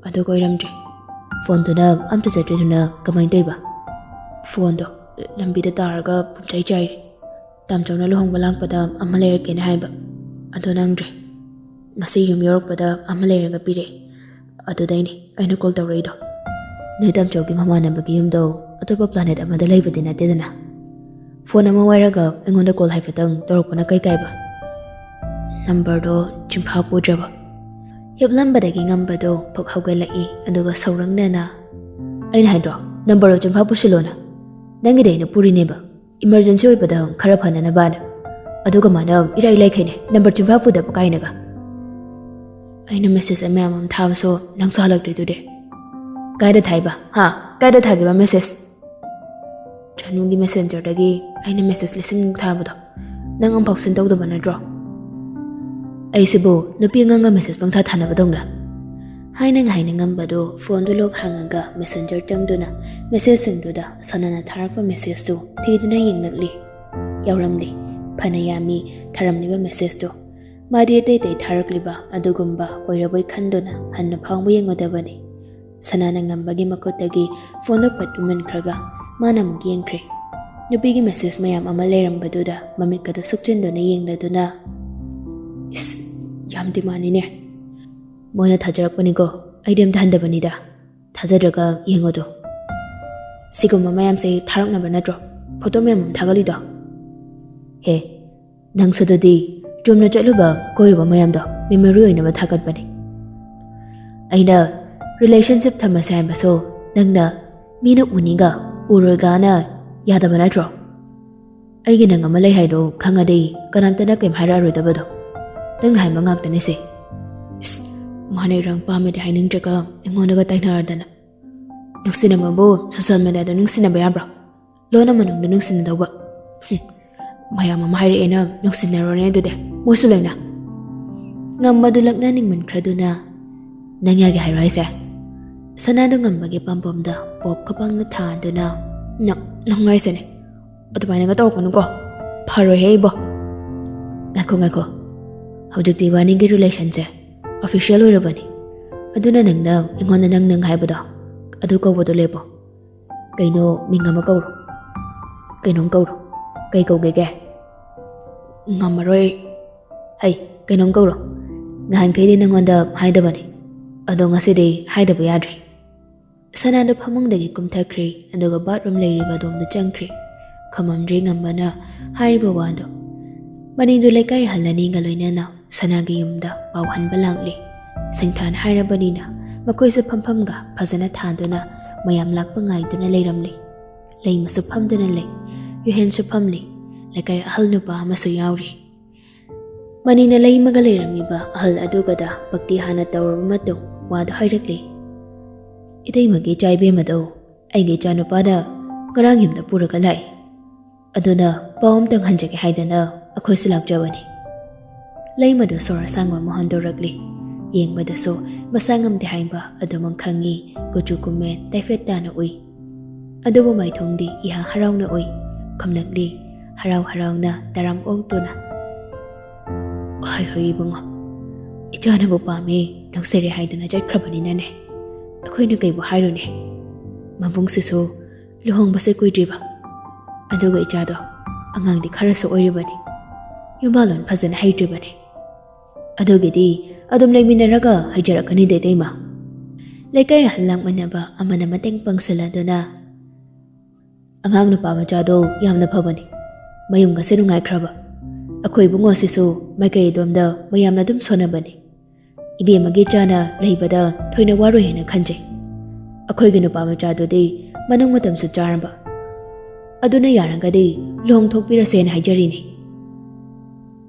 ꯑꯗꯨꯒ ꯑꯣꯏꯔꯝꯗ꯭ꯔꯦ꯫ ꯐꯣꯟꯗꯨꯅ ꯑꯝꯇ ꯆꯠꯇ꯭ꯔꯤꯗꯨꯅ ꯀꯃꯥꯏꯅ ꯇꯧꯏꯕ? ꯐꯣꯟꯗꯣ ꯂꯝꯕꯤꯗ ꯇꯥꯔꯒ ꯄꯨꯝꯆꯥꯏ ꯆꯥꯏꯔꯦ꯫ ꯇꯥꯝꯆꯧꯅ ꯂꯨꯍꯣꯡꯕ ꯂꯥꯛꯄꯗ ꯑꯃ ꯂꯩꯔꯛꯀꯦꯅ ꯍꯥꯏꯕ꯫ ꯑꯗꯣ ꯅꯪꯗ꯭ꯔꯦ꯫ ꯉꯁꯤ ꯌꯨꯝ ꯌꯧꯔꯛꯄꯗ ꯑꯃ ꯂꯩꯔꯒ ꯄꯤꯔꯛꯑꯦ꯫ ꯑꯗꯨꯗꯩꯅꯦ ꯑꯩꯅ ꯀꯣꯜ ꯇꯧꯔꯛꯏꯗꯣ꯫ ꯅꯣꯏ ꯇꯥꯝꯆꯧꯒꯤ ꯃꯃꯥꯟꯅꯕꯒꯤ ꯌꯨꯝꯗꯣ ꯑꯇꯣꯞꯄ ꯄ꯭ꯂꯥꯅꯦꯠ ꯑꯃꯗ ꯂꯩꯕꯗꯤ ꯅꯠꯇꯦꯗꯅ꯫ ꯐꯣꯟ ꯑꯃ ꯋꯥꯏꯔꯒ ꯑꯩꯉꯣꯟꯗ ꯀꯣꯜ ꯍꯥꯏꯐꯦꯠꯇꯪ ꯇꯧꯔꯛꯄꯅ ꯀꯩ ꯀꯥꯏꯕ? ꯅꯝꯕꯔꯗꯣ ꯆꯤꯟꯐꯥ ꯄꯨꯗ꯭ꯔꯕ꯫ ꯍꯤꯞꯂꯝꯕꯗꯒꯤ ꯉꯝꯕꯗꯣ ꯐꯛ ꯍꯧꯒꯠꯂꯛꯏ, ꯑꯗꯨꯒ ꯁꯧꯔꯪꯅꯅ, "ꯑꯩꯅ ꯍꯥꯏꯗ꯭ꯔꯣ, ꯅꯝꯕꯔꯗꯣ ꯆꯤꯟꯐꯥ ꯄꯨꯁꯤꯜꯂꯣꯅ? ꯅꯪꯒꯤꯗꯤ ꯑꯩꯅ ꯄꯨꯔꯤꯅꯦꯕ, ꯏꯃꯔꯖꯦꯟꯁꯤ ꯑꯣꯏꯕꯗ ꯈꯔ ꯐꯅꯅꯕꯅ꯫ ꯑꯗꯨꯒ ꯃꯥꯅ ꯏꯔꯥꯏ ꯂꯥꯏꯈꯩꯅꯦ ꯅꯝꯕꯔ ꯆꯤꯟꯐꯥ ꯄꯨꯗꯕ ꯀꯥꯏꯅꯒ꯫ ꯑꯩꯅ ꯃꯦꯁꯦꯖ ꯃꯌꯥꯝ ꯑꯃ ꯊꯥꯕꯁꯨ ꯅꯪꯁꯨ ꯍꯜꯂꯛꯇ꯭ꯔꯤꯗꯨꯗꯤ꯫ ꯀꯥꯏꯗ ꯊꯥꯏꯕ? ꯍꯥ? ꯀꯥꯏꯗ ꯊꯥꯒꯦꯕ ꯃꯦꯁꯦꯖ?" ꯆꯅꯨꯒꯤ ꯃꯦꯁꯦꯟꯖꯔꯗꯒꯤ ꯑꯩꯅ ꯃꯦꯁꯦꯖ ꯂꯤꯁꯤꯡ ꯊꯥꯕꯗꯣ ꯅꯪ ꯑꯃꯐꯥꯎ ꯁꯤꯟ ꯇꯧꯗꯕ ꯅꯠꯇ꯭ꯔꯣ? ꯑꯩꯁꯤꯕꯨ ꯅꯨꯄꯤ ꯑꯉꯥꯡꯒ ꯃꯦꯁꯦꯖ ꯄꯪꯊꯥ ꯊꯥꯅꯕꯗꯧꯅ? ꯍꯥꯏꯅ ꯍꯥꯏꯅ ꯉꯝꯕꯗꯨ ꯐꯣꯟꯗꯨ ꯂꯣꯛ ꯍꯥꯡꯉꯒ ꯃꯦꯁꯦꯟꯖꯔ ꯆꯪꯗꯨꯅ ꯃꯦꯁꯦꯖꯁꯤꯡꯗꯨꯗ ꯁꯅꯥꯅ ꯊꯥꯔꯛꯄ ꯃꯦꯁꯦꯖꯇꯨ ꯊꯤꯗꯨꯅ ꯌꯦꯡꯂꯛꯂꯤ꯫ ꯌꯥꯎꯔꯝꯗꯦ꯫ ꯐꯅ ꯌꯥꯝꯃꯤ ꯊꯥꯔꯝꯂꯤꯕ ꯃꯦꯁꯦꯖꯇꯨ꯫ ꯃꯥꯗꯤ ꯑꯇꯩ ꯑꯇꯩ ꯊꯥꯔꯛꯂꯤꯕ ꯑꯗꯨꯒꯨꯝꯕ ꯑꯣꯏꯔꯕꯣꯏ ꯈꯟꯗꯨꯅ ꯍꯟꯅ ꯐꯥꯎꯕ ꯌꯦꯡꯉꯨꯗꯕꯅꯤ꯫ ꯁꯅꯥꯅ ꯉꯝꯕꯒꯤ ꯃꯈꯨꯠꯇꯒꯤ ꯐꯣꯟꯗꯨ ꯄꯠ ꯄꯤꯃꯟꯈ꯭ꯔꯒ ꯃꯥꯅ ꯑꯃꯨꯛ ꯌꯦꯡꯈ꯭ꯔꯦ꯫ ꯅꯨꯄꯤꯒꯤ ꯃꯦꯁꯦꯖ ꯃꯌꯥꯝ ꯑꯃ ꯂꯩꯔꯝꯕꯗꯨꯗ ꯃꯃꯤꯠꯀꯗꯨ ꯁꯨꯞꯆꯤꯟꯗꯨꯅ ꯌꯦꯡꯂꯗꯨꯅ, "ꯏꯁ, ꯌꯥꯝ ꯗꯤꯃꯥꯟꯅꯤꯅꯦ꯫ ꯃꯣꯏꯅ ꯊꯥꯖꯔꯛꯄꯅꯤꯀꯣ, ꯑꯩꯗꯤ ꯑꯝꯇ ꯍꯟꯗꯕꯅꯤꯗ꯫ ꯊꯥꯖꯗ꯭ꯔꯒ ꯌꯦꯡꯉꯣꯗꯣ꯫ ꯁꯤꯒꯨꯝꯕ ꯃꯌꯥꯝꯁꯦ ꯊꯥꯔꯛꯅꯕ ꯅꯠꯇ꯭ꯔꯣ ꯐꯣꯇꯣ ꯃꯌꯥꯝ ꯑꯃ ꯊꯥꯒꯠꯂꯤꯗꯣ? ꯍꯦ, ꯅꯪꯁꯨ ꯑꯗꯨꯗꯤ ꯆꯨꯝꯅ ꯆꯠꯂꯨꯕ ꯀꯣꯏꯔꯨꯕ ꯃꯌꯥꯝꯗꯣ ꯃꯦꯃꯣꯔꯤ ꯑꯣꯏꯅꯕ ꯊꯥꯒꯠꯄꯅꯤ꯫ ꯑꯩꯅ ꯔꯤꯂꯦꯁꯟꯁꯤꯞ ꯊꯝꯃꯁꯦ ꯍꯥꯏꯕꯁꯨ ꯅꯪꯅ ꯃꯤꯅ ꯎꯅꯤꯒ ꯎꯔꯣꯏꯒꯅ ꯌꯥꯗꯕ ꯅꯠꯇ꯭ꯔꯣ? ꯑꯩꯒꯤ ꯅꯪ ꯑꯃ ꯂꯩ ꯍꯥꯏꯗꯣ ꯈꯪꯉꯗꯤ ꯀꯅꯥꯝꯇꯅ ꯀꯩꯝ ꯍꯥꯏꯔꯛꯑꯔꯣꯏꯗꯕꯗꯣ꯫ ꯅꯪꯅ ꯍꯥꯏꯕ ꯉꯥꯛꯇꯅꯤ ꯁꯤ꯫ ꯏꯁ, ꯃꯥꯅ ꯏꯔꯥꯡ ꯄꯥꯝꯃꯦꯗꯤ ꯍꯥꯏꯅꯤꯡꯗ꯭ꯔꯒ ꯑꯩꯉꯣꯟꯗꯒ ꯇꯥꯏꯅꯔꯗꯅ꯫ ꯅꯨꯡꯁꯤꯅꯕꯕꯨ ꯁꯣꯁꯤꯌꯦꯜ ꯃꯦꯗꯤꯌꯥꯗ ꯅꯨꯡꯁꯤꯅꯕ ꯌꯥꯕ꯭ꯔꯣ? ꯂꯣꯟꯅ ꯃꯅꯨꯡꯗ ꯅꯨꯡꯁꯤꯅꯗꯧꯕ꯫ ꯍꯨꯝ, ꯃꯌꯥꯝ ꯑꯃ ꯍꯥꯏꯔꯛꯑꯦꯅ ꯅꯨꯡꯁꯤꯅꯔꯣꯅꯦ ꯑꯗꯨꯗꯤ, ꯃꯣꯏꯁꯨ ꯂꯣꯏꯅ꯫ ꯉꯝꯕꯗꯨ ꯂꯛꯅꯅꯤꯡꯃꯟꯈ꯭ꯔꯗꯨꯅ, "ꯅꯪ ꯌꯥꯒꯦ ꯍꯥꯏꯔꯣ ꯍꯥꯏꯁꯦ?" ꯁꯅꯥꯗꯣ ꯉꯝꯕꯒꯤ ꯄꯥꯝꯕꯣꯝꯗ ꯄꯣꯞ ꯈꯨꯄꯥꯛꯅ ꯊꯥꯗꯨꯅ, "ꯅꯪ, ꯅꯪ ꯍꯥꯏꯁꯤꯅꯦ, ꯑꯗꯨꯃꯥꯏꯅꯒ ꯇꯧꯔꯛꯀꯅꯨꯀꯣ, ꯐꯔꯣꯏꯍꯦ ꯏꯕꯣ꯫ ꯉꯥꯏꯈꯣ, ꯉꯥꯏꯈꯣ, ꯍꯧꯖꯤꯛꯇꯤ ꯏꯕꯥꯅꯤꯒꯤ ꯔꯤꯂꯦꯁꯟꯁꯦ ꯑꯣꯐꯤꯁꯤꯌꯦꯜ ꯑꯣꯏꯔꯕꯅꯤ꯫ ꯑꯗꯨꯅ ꯅꯪꯅ ꯑꯩꯉꯣꯟꯗ ꯅꯪ, ꯅꯪ ꯍꯥꯏꯕꯗꯣ, ꯑꯗꯨ ꯀꯧꯕꯗꯣ ꯂꯦꯞꯄꯣ꯫ ꯀꯩꯅꯣ, ꯃꯤꯡ ꯑꯃ ꯀꯧꯔꯣ꯫ ꯀꯩꯅꯣꯝ ꯀꯧꯔꯣ꯫ ꯀꯩ ꯀꯧꯒꯦꯒꯦ?" "ꯉꯝꯃꯔꯣꯏ꯫ ꯍꯩ, ꯀꯩꯅꯣꯝ ꯀꯧꯔꯣ꯫ ꯉꯍꯥꯟꯈꯩꯗꯤ ꯅꯪꯉꯣꯟꯗ ꯍꯥꯏꯗꯕꯅꯤ, ꯑꯗꯣ ꯉꯁꯤꯗꯤ ꯍꯥꯏꯗꯕ ꯌꯥꯗ꯭ꯔꯦ꯫" ꯁꯅꯥꯗꯣ ꯐꯃꯨꯡꯗꯒꯤ ꯀꯨꯝꯊꯈ꯭ꯔꯦ, ꯑꯗꯨꯒ ꯕꯥꯠꯔꯨꯝ ꯂꯩꯔꯤꯕ ꯑꯗꯣꯝꯗ ꯆꯪꯈ꯭ꯔꯦ꯫ ꯈꯨꯝꯃꯝꯗ꯭ꯔꯦ ꯉꯝꯕꯅ ꯍꯥꯏꯔꯤꯕ ꯋꯥꯗꯣ꯫ ꯃꯅꯤꯡꯗꯨ ꯂꯩꯀꯥꯏ ꯑꯍꯜ ꯑꯅꯤꯒ ꯂꯣꯏꯅꯅ ꯁꯅꯥꯒꯤ ꯌꯨꯝꯗ ꯄꯥꯎ ꯍꯟꯕ ꯂꯥꯛꯂꯤ꯫ ꯁꯤꯡꯊꯥꯟ ꯍꯥꯏꯔꯕꯅꯤꯅ ꯃꯈꯣꯏꯁꯨ ꯐꯝꯐꯝꯒ ꯐꯖꯅ ꯊꯥꯗꯨꯅ ꯃꯌꯥꯝ ꯂꯥꯛꯄ ꯉꯥꯏꯗꯨꯅ ꯂꯩꯔꯝꯂꯤ꯫ ꯂꯩꯃꯁꯨ ꯐꯝꯗꯨꯅ ꯂꯩ꯫ ꯌꯨꯍꯦꯟꯁꯨ ꯐꯝꯂꯤ꯫ ꯂꯩꯀꯥꯏ ꯑꯍꯜ ꯅꯨꯄꯥ ꯑꯃꯁꯨ ꯌꯥꯎꯔꯤ꯫ ꯃꯅꯤꯅ ꯂꯩꯃꯒ ꯂꯩꯔꯝꯃꯤꯕ ꯑꯍꯜ ꯑꯗꯨꯒꯗ ꯚꯛꯇꯤ ꯍꯥꯟꯅ ꯇꯧꯔꯕ ꯃꯇꯨꯡ ꯋꯥꯗꯨ ꯍꯥꯏꯔꯛꯂꯤ꯫ "ꯏꯇꯩꯃꯒꯤ ꯏꯆꯥ ꯏꯕꯦꯝꯃꯗꯣ ꯑꯩꯒꯤ ꯏꯆꯥꯅꯨꯄꯥꯅ ꯉꯔꯥꯡ ꯌꯨꯝꯗ ꯄꯨꯔꯒ ꯂꯥꯛꯏ꯫ ꯑꯗꯨꯅ ꯄꯥꯎ ꯑꯝꯇꯪ ꯍꯟꯖꯒꯦ ꯍꯥꯏꯗꯅ ꯑꯩꯈꯣꯏꯁꯨ ꯂꯥꯛꯆꯕꯅꯤ꯫" ꯂꯩꯃꯗꯨ ꯁꯣꯔ ꯑꯁꯥꯡꯕ ꯑꯃ ꯍꯣꯟꯗꯣꯔꯛꯂꯤ꯫ ꯌꯦꯡꯕꯗꯁꯨ ꯃꯁꯥ ꯉꯝꯗꯦ ꯍꯥꯏꯕ ꯑꯗꯨꯃꯛ ꯈꯪꯉꯤ꯫ ꯀꯨꯆꯨ ꯀꯨꯃꯦꯟ ꯇꯥꯏꯐꯦꯠ ꯇꯥꯅ ꯎꯏ꯫ ꯑꯗꯨꯕꯨ ꯃꯥꯏꯊꯣꯡꯗꯤ ꯏꯍꯥ ꯍꯔꯥꯎꯅ ꯎꯏ꯫ ꯈꯨꯝꯂꯛꯂꯤ, ꯍꯔꯥꯎ ꯍꯔꯥꯎꯅ ꯇꯔꯥꯝ ꯑꯣꯛꯇꯨꯅ꯫ "ꯍꯣꯏ, ꯍꯣꯏ ꯏꯕꯨꯡꯉꯣ, ꯏꯆꯥꯅꯕꯨ ꯄꯥꯝꯃꯦ, ꯅꯨꯡꯁꯤꯔꯦ ꯍꯥꯏꯗꯨꯅ ꯆꯠꯈ꯭ꯔꯕꯅꯤꯅꯅꯦ, ꯑꯩꯈꯣꯏꯅ ꯀꯩꯕꯨ ꯍꯥꯏꯔꯨꯅꯤ? ꯃꯕꯨꯡꯁꯤꯁꯨ ꯂꯨꯍꯣꯡꯕꯁꯦ ꯀꯨꯏꯗ꯭ꯔꯤꯕ, ꯑꯗꯨꯒ ꯏꯆꯥꯗꯣ ꯑꯉꯥꯡꯗꯤ ꯈꯔꯁꯨ ꯑꯣꯏꯔꯤꯕꯅꯤ, ꯌꯨꯝꯕꯥꯜꯂꯣꯟ ꯐꯖꯅ ꯍꯩꯇ꯭ꯔꯤꯕꯅꯤ꯫ ꯑꯗꯨꯒꯤꯗꯤ ꯑꯗꯨꯝ ꯂꯩꯃꯤꯟꯅꯔꯒ ꯍꯩꯖꯔꯛꯀꯅꯤꯗ ꯏꯇꯩꯃ꯫" ꯂꯩꯀꯥꯏ ꯑꯍꯜ ꯂꯥꯛꯃꯤꯟꯅꯕ ꯑꯃꯅ ꯃꯇꯦꯡ ꯄꯥꯡꯁꯤꯜꯂꯗꯨꯅ, "ꯑꯉꯥꯡ ꯅꯨꯄꯥ ꯃꯆꯥꯗꯣ ꯌꯥꯝꯅ ꯐꯕꯅꯤ, ꯃꯌꯨꯝꯒꯁꯦ ꯅꯨꯡꯉꯥꯏꯈ꯭ꯔꯕ꯫ ꯑꯩꯈꯣꯏ ꯏꯕꯨꯡꯉꯣꯁꯤꯁꯨ ꯃꯥꯏꯀꯩ ꯑꯗꯣꯝꯗ ꯃꯌꯥꯝꯅ ꯑꯗꯨꯝ ꯁꯣꯟꯅꯕꯅꯤ꯫ ꯏꯕꯦꯝꯃꯒꯤ ꯏꯆꯥꯅ ꯂꯩꯕꯗ ꯊꯣꯏꯅ ꯋꯥꯔꯣꯏ ꯍꯥꯏꯅ ꯈꯟꯖꯩ꯫ ꯑꯩꯈꯣꯏꯒꯤ ꯅꯨꯄꯥ ꯃꯆꯥꯗꯨꯗꯤ ꯃꯅꯨꯡ ꯃꯇꯝꯁꯨ ꯆꯥꯔꯕ, ꯑꯗꯨꯅ ꯌꯥꯔꯒꯗꯤ ꯂꯨꯍꯣꯡꯊꯣꯛꯄꯤꯔꯁꯦꯅ ꯍꯥꯏꯖꯔꯤꯅꯤ꯫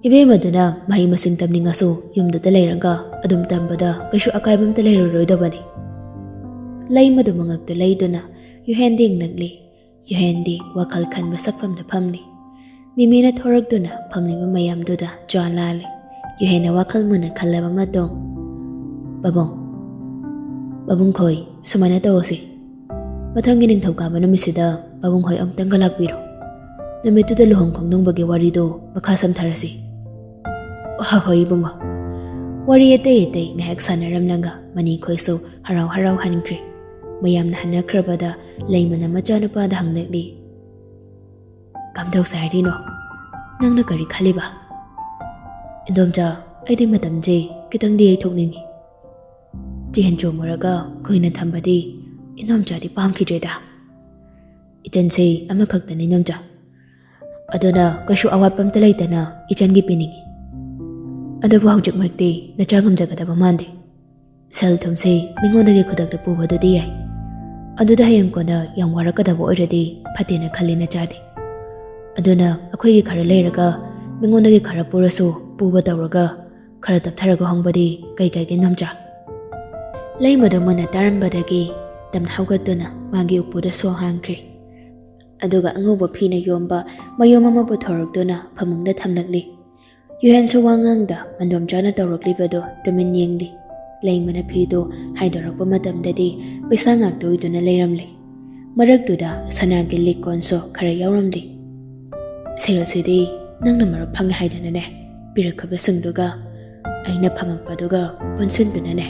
ꯏꯕꯦꯝꯃꯗꯨꯅ ꯃꯍꯩ ꯃꯁꯤꯡ ꯇꯝꯅꯤꯡꯉꯁꯨ ꯌꯨꯝꯗꯨꯗ ꯂꯩꯔꯒ ꯑꯗꯨꯝ ꯇꯝꯕꯗ ꯀꯩꯁꯨ ꯑꯀꯥꯏꯕ ꯑꯝꯇ ꯂꯩꯔꯔꯣꯏꯗꯕꯅꯤ꯫" ꯂꯩꯃꯗꯨ ꯃꯉꯛꯇꯨ ꯂꯩꯗꯨꯅ ꯌꯨꯍꯦꯟꯗ ꯌꯦꯡꯂꯛꯂꯤ꯫ ꯌꯨꯍꯦꯟꯗꯤ ꯋꯥꯈꯜ ꯈꯟꯕ ꯁꯛꯐꯝꯗ ꯐꯝꯂꯤ꯫ ꯃꯤꯃꯤꯅ ꯊꯣꯔꯛꯇꯨꯅ ꯐꯝꯂꯤꯕ ꯃꯌꯥꯝꯗꯨꯗ ꯆꯥ ꯂꯥꯜꯂꯤ꯫ ꯌꯨꯍꯦꯟꯅ ꯋꯥꯈꯜ ꯃꯨꯟꯅ ꯈꯜꯂꯕ ꯃꯇꯨꯡ, "ꯄꯥꯕꯨꯡ, "ꯄꯥꯕꯨꯡ ꯈꯣꯏ, ꯁꯨꯃꯥꯏꯅ ꯇꯧꯔꯁꯤ꯫ ꯃꯊꯪꯒꯤ ꯅꯤꯡꯊꯧꯀꯥꯕ ꯅꯨꯃꯤꯠꯁꯤꯗ ꯄꯥꯕꯨꯡ ꯍꯣꯏ ꯑꯃꯨꯛꯇꯪꯒ ꯂꯥꯛꯄꯤꯔꯣ꯫ ꯅꯨꯃꯤꯠꯇꯨꯗ ꯂꯨꯍꯣꯡ ꯈꯣꯡꯗꯣꯡꯕꯒꯤ ꯋꯥꯔꯤꯗꯣ ꯃꯈꯥ ꯁꯝꯊꯔꯁꯤ꯫" "ꯍꯣꯏ ꯍꯣꯏ ꯏꯕꯨꯡꯉꯣ꯫" ꯋꯥꯔꯤ ꯑꯇꯩ ꯑꯇꯩ ꯉꯥꯏꯍꯥꯛ ꯁꯥꯟꯅꯔꯝꯂꯒ ꯃꯅꯤ ꯈꯣꯏꯁꯨ ꯍꯔꯥꯎ ꯍꯔꯥꯎ ꯍꯟꯈ꯭ꯔꯦ꯫ ꯃꯌꯥꯝꯅ ꯍꯟꯅꯈ꯭ꯔꯕꯗ ꯂꯩꯃꯅ ꯃꯆꯥꯅꯨꯄꯥꯗ ꯍꯪꯂꯛꯂꯤ, "ꯀꯝꯗꯧꯁꯦ ꯍꯥꯏꯔꯤꯅꯣ? ꯅꯪꯅ ꯀꯔꯤ ꯈꯜꯂꯤꯕ?" "ꯏꯟꯗꯣꯝꯆꯥ, ꯑꯩꯗꯤ ꯃꯇꯝꯁꯦ ꯈꯤꯇꯪꯗꯤ ꯌꯩꯊꯣꯛꯅꯤꯡꯉꯤ꯫" ꯆꯤꯍꯟ ꯆꯣꯡꯉꯨꯔꯒ ꯀꯨꯏꯅ ꯊꯝꯕꯗꯤ ꯏꯟꯗꯣꯝꯆꯥꯗꯤ ꯄꯥꯝꯈꯤꯗ꯭ꯔꯦꯗ꯫ "ꯏꯆꯟꯁꯦ ꯑꯃꯈꯛꯇꯅꯤ ꯏꯟꯗꯣꯝꯆꯥ꯫ ꯑꯗꯨꯅ ꯀꯩꯁꯨ ꯑꯋꯥꯠꯄ ꯑꯝꯇ ꯂꯩꯇꯅ ꯏꯆꯟꯒꯤ ꯄꯤꯅꯤꯡꯉꯤ꯫ ꯑꯗꯨꯕꯨ ꯍꯧꯖꯤꯛꯃꯛꯇꯤ ꯅꯆꯥ ꯉꯝꯖꯒꯗꯕ ꯃꯥꯟꯗꯦ꯫ ꯁꯦꯜ ꯊꯨꯝꯁꯦ ꯃꯤꯉꯣꯟꯗꯒꯤ ꯈꯨꯗꯛꯇ ꯄꯨꯕꯗꯨꯗꯤ ꯌꯥꯏ꯫ ꯑꯗꯨꯗ ꯍꯌꯦꯡ ꯀꯣꯟꯅ ꯌꯥꯝ ꯋꯥꯔꯛꯀꯗꯕ ꯑꯣꯏꯔꯗꯤ ꯐꯠꯇꯦꯅ ꯈꯜꯂꯤ ꯅꯆꯥꯗꯤ꯫ ꯑꯗꯨꯅ ꯑꯩꯈꯣꯏꯒꯤ ꯈꯔ ꯂꯩꯔꯒ ꯃꯤꯉꯣꯟꯗꯒꯤ ꯈꯔ ꯄꯨꯔꯁꯨ ꯄꯨꯕ ꯇꯧꯔꯒ ꯈꯔ ꯇꯞꯊꯔꯒ ꯍꯣꯡꯕꯗꯤ ꯀꯩ ꯀꯥꯏꯒꯦ ꯏꯟꯗꯣꯝꯆꯥ?" ꯂꯩꯃꯗꯣ ꯃꯨꯟꯅ ꯇꯥꯔꯝꯕꯗꯒꯤ ꯇꯞꯅ ꯍꯧꯒꯠꯇꯨꯅ ꯃꯥꯒꯤ ꯎꯄꯨꯗ ꯁꯣ ꯍꯥꯡꯈ꯭ꯔꯦ꯫ ꯑꯗꯨꯒ ꯑꯉꯧꯕ ꯐꯤꯅ ꯌꯣꯝꯕ ꯃꯌꯣꯝ ꯑꯃ ꯄꯨꯊꯣꯔꯛꯇꯨꯅ ꯐꯃꯨꯡꯗ ꯊꯝꯂꯛꯂꯤ꯫ ꯌꯨꯍꯦꯟꯁꯨ ꯋꯥꯉꯥꯡꯗ ꯃꯟꯗꯣꯝꯆꯥꯅ ꯇꯧꯔꯛꯂꯤꯕꯗꯨ ꯇꯨꯃꯤꯟ ꯌꯦꯡꯂꯤ꯫ ꯂꯩꯃꯅ ꯐꯤꯗꯨ ꯍꯥꯏꯗꯣꯔꯛꯄ ꯃꯇꯝꯗꯗꯤ ꯄꯩꯁꯥ ꯉꯥꯛꯇ ꯑꯣꯏꯗꯨꯅ ꯂꯩꯔꯝꯂꯤ꯫ ꯃꯔꯛꯇꯨꯗ ꯁꯅꯥꯒꯤ ꯂꯤꯛꯀꯣꯟꯁꯨ ꯈꯔ ꯌꯥꯎꯔꯝꯂꯤ꯫ "ꯁꯦꯜꯁꯤꯗꯤ ꯅꯪꯅ ꯃꯔꯨꯞ ꯐꯪꯉꯦ ꯍꯥꯏꯗꯅꯅꯦ ꯄꯤꯔꯛꯈꯤꯕꯁꯤꯡꯗꯨꯒ ꯑꯩꯅ ꯐꯪꯉꯛꯄꯗꯨꯒ ꯄꯨꯟꯁꯤꯟꯗꯨꯅꯅꯦ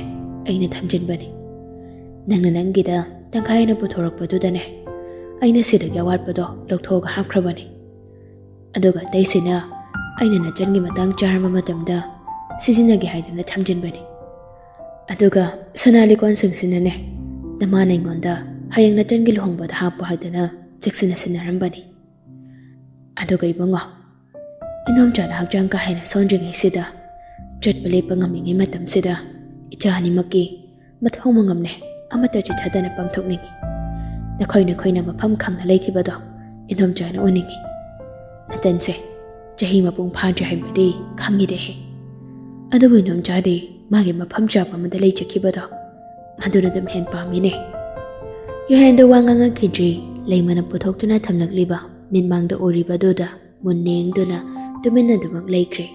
ꯑꯩꯅ ꯊꯝꯖꯤꯟꯕꯅꯤ꯫ ꯅꯪꯅ ꯅꯪꯒꯤꯗ ꯇꯪꯈꯥꯏ ꯑꯣꯏꯅ ꯄꯨꯊꯣꯔꯛꯄꯗꯨꯗꯅꯦ ꯑꯩꯅ ꯁꯤꯗꯒꯤ ꯑꯋꯥꯠꯄꯗꯣ ꯂꯧꯊꯣꯛꯑꯒ ꯍꯥꯞꯈ꯭ꯔꯕꯅꯤ꯫ ꯑꯗꯨꯒ ꯑꯇꯩꯁꯤꯅ ꯑꯩꯅ ꯅꯆꯟꯒꯤ ꯃꯇꯥꯡ ꯆꯥꯔꯕ ꯃꯇꯝꯗ ꯁꯤꯖꯤꯟꯅꯒꯦ ꯍꯥꯏꯗꯅ ꯊꯝꯖꯤꯟꯕꯅꯤ꯫ ꯑꯗꯨꯒ ꯁꯅꯥ ꯂꯤꯛꯀꯣꯟꯁꯤꯡꯁꯤꯅꯅꯦ ꯅꯃꯥꯅ ꯑꯩꯉꯣꯟꯗ ꯍꯌꯦꯡ ꯅꯆꯟꯒꯤ ꯂꯨꯍꯣꯡꯕꯗ ꯍꯥꯞꯄꯨ ꯍꯥꯏꯗꯅ ꯆꯦꯛꯁꯤꯟꯅ ꯁꯤꯟꯅꯔꯝꯕꯅꯤ꯫" ꯑꯗꯨꯒ ꯏꯕꯨꯡꯉꯣ, ꯏꯟꯗꯣꯝꯆꯥꯅ ꯍꯛꯆꯥꯡ ꯀꯥ ꯍꯦꯟꯅ ꯁꯣꯟꯗ꯭ꯔꯤꯉꯩꯁꯤꯗ, ꯆꯠꯄ ꯂꯦꯞꯄ ꯉꯝꯃꯤꯉꯩ ꯃꯇꯝꯁꯤꯗ ꯏꯆꯥ ꯑꯅꯤꯃꯛꯀꯤ ꯃꯊꯧ ꯃꯉꯝꯅꯦ ꯑꯃꯠꯇ ꯆꯤꯊꯗꯅ ꯄꯥꯡꯊꯣꯛꯅꯤꯡꯉꯤ꯫ ꯅꯈꯣꯏ ꯅꯈꯣꯏꯅ ꯃꯐꯝ ꯈꯪꯅ ꯂꯩꯈꯤꯕꯗꯣ ꯏꯟꯗꯣꯝꯆꯥꯅ ꯎꯅꯤꯡꯉꯤ꯫ ꯅꯆꯟꯁꯦ ꯆꯍꯤ ꯃꯄꯨꯡ ꯐꯥꯗ꯭ꯔꯤ ꯍꯥꯏꯕꯗꯤ ꯈꯪꯉꯤꯗꯦꯍꯦ꯫ ꯑꯗꯨꯕꯨ ꯏꯟꯗꯣꯝꯆꯥꯗꯤ ꯃꯥꯒꯤ ꯃꯐꯝ ꯆꯥꯕ ꯑꯃꯗ ꯂꯩꯖꯈꯤꯕꯗꯣ ꯃꯗꯨꯅ ꯑꯗꯨꯝ ꯍꯦꯟ ꯄꯥꯝꯃꯤꯅꯦ꯫ ꯌꯨꯍꯦꯟꯗꯣ ꯋꯥ ꯉꯥꯡꯉꯛꯈꯤꯗ꯭ꯔꯤ꯫ ꯂꯩꯃꯅ ꯄꯨꯊꯣꯛꯇꯨꯅ ꯊꯝꯂꯛꯂꯤꯕ ꯃꯤꯠꯃꯥꯡꯗ ꯎꯔꯤꯕꯗꯨꯗ ꯃꯨꯟꯅ ꯌꯦꯡꯗꯨꯅ ꯇꯨꯃꯤꯟꯅ ꯑꯗꯨꯃꯛ ꯂꯩꯈ꯭ꯔꯦ꯫